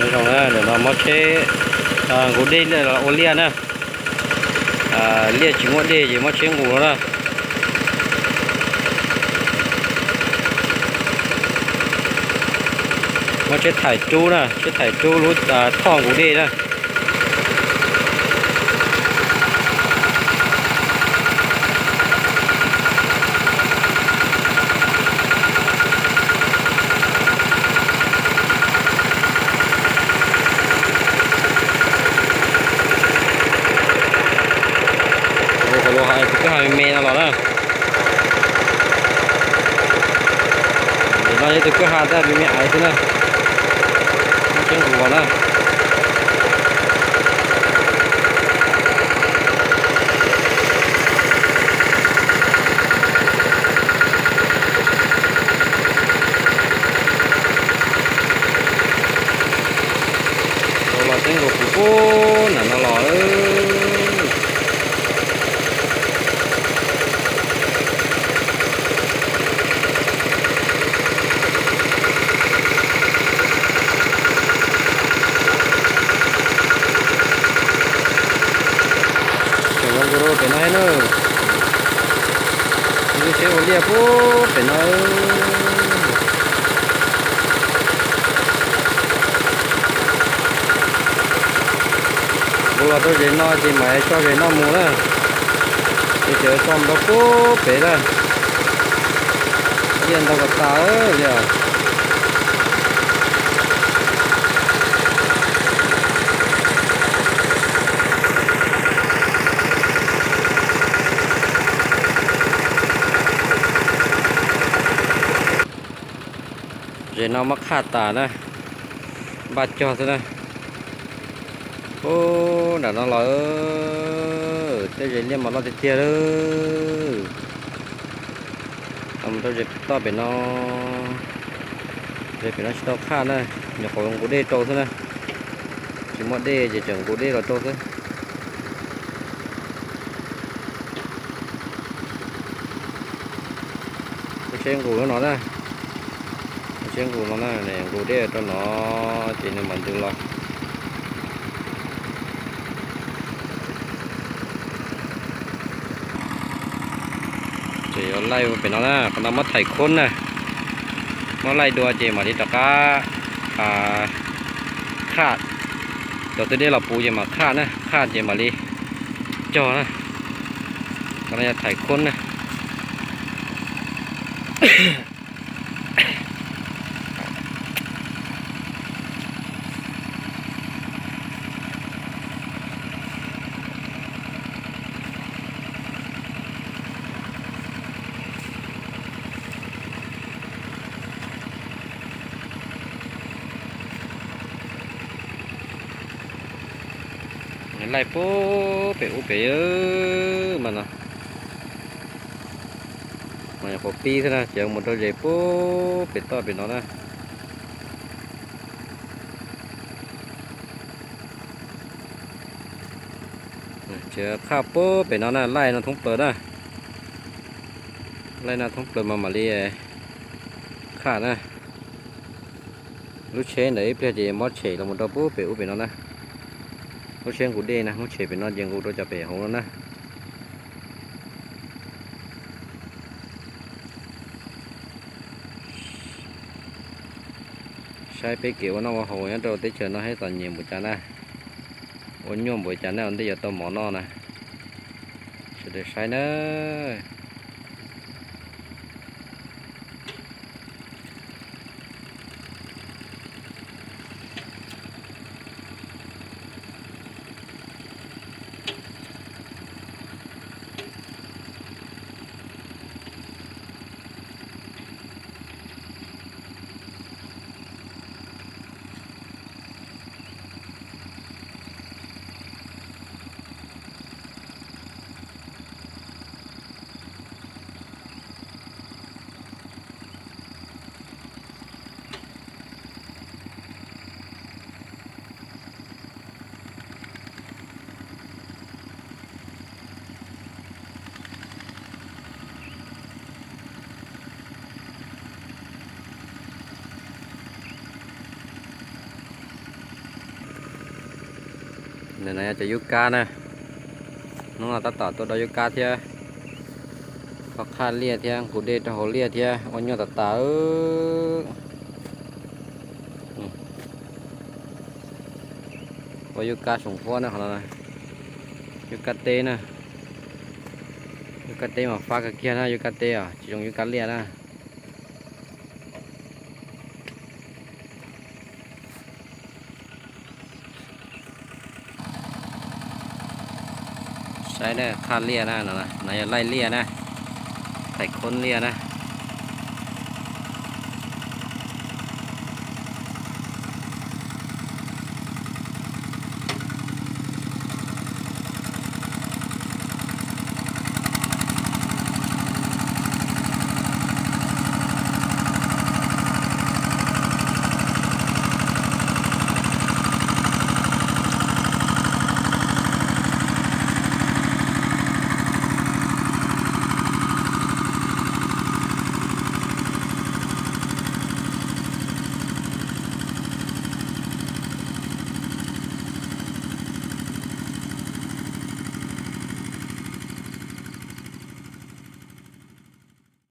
Nyob zoo na, ntawm no muab tsheb nqus dej ua liaj na. Liaj tsis muaj dej ces muab tsheb nqus no na. Muab tsheb thaij rub na, tsheb thaij rub lub thoj nqus dej na. Tus kwj ha me me no los na. Tus no yog tus kwj ha tab me me aiv xwb na. Muab tsheb nqus los na. Tau los teb nkaus kuv pub nram no los. Tseem los nqus rau pem no thiab na. Lub tsheb ua liaj pub pem no. Nqus los rau zem no ces mam tso zem no mus na. Ces tseem tso mus rau pub pem na. Liaj ntau kawg tas li. Zem no muab qhaj tas na, npaj cog xwb na. Ub, nram no los tej zem liaj mas loj tiag tiag lawm. Mus rau zem toj pem no, zem pem no tsis tau qhaj na, nyuam qhuav nqus dej rau xwb na. Tsis muaj dej ces tseem nqus dej los rau xwb. Lub tsheb nqus no na, lub tsheb nqus no na, nws nqus dej rau no ces nws mam ntws los. Ces yuav laij pem no na, qhov no muab thaij khoob na, muab laij dua ces mam li rov qab qhaj. Cov twg dej los puv ces mam qhaj na, qhaj ces mam li cog na. Qhov no yog thaij khoob na. Laij pub pem ub pem mas no, mas nyuam qhuav pib xwb na, ces mus rau zem pub pem toj pem no na. Ces qhaj pub pem no na, laij no thoob plaws na. Laij no thoob plaws mas mam li qhaj na. Lub tsheb ntawd ib pliag ces muab tshem los mus rau pub pem ub pem no na. Lub tsheb nqus dej na, muab tshem pem no ces nqus rau cov pem hauv no na. Saib peb kev ua noj ua haus nyob rau teb chaws no thiab txom nyem npaum cas na, ua nyuaj npaum cas na, ua ntej yuav tau mov noj na. Sawv daws saib na. Ntawm no yog cov yub kab na. Hnub no tab tom tuaj dau yub kab thiab, qhov qhaj liaj thiab nqus dej rau hauv liaj thiab ua nyuaj tas tas. Ua yub kab soom huab na, qhov no yub kab teb na. Yub kab teb mas fab kawg kiag na, yub kab teb os, tsis zoo yub kab liaj na. Saib na, qhaj liaj na, no yog laij liaj na, thais khoob liaj na.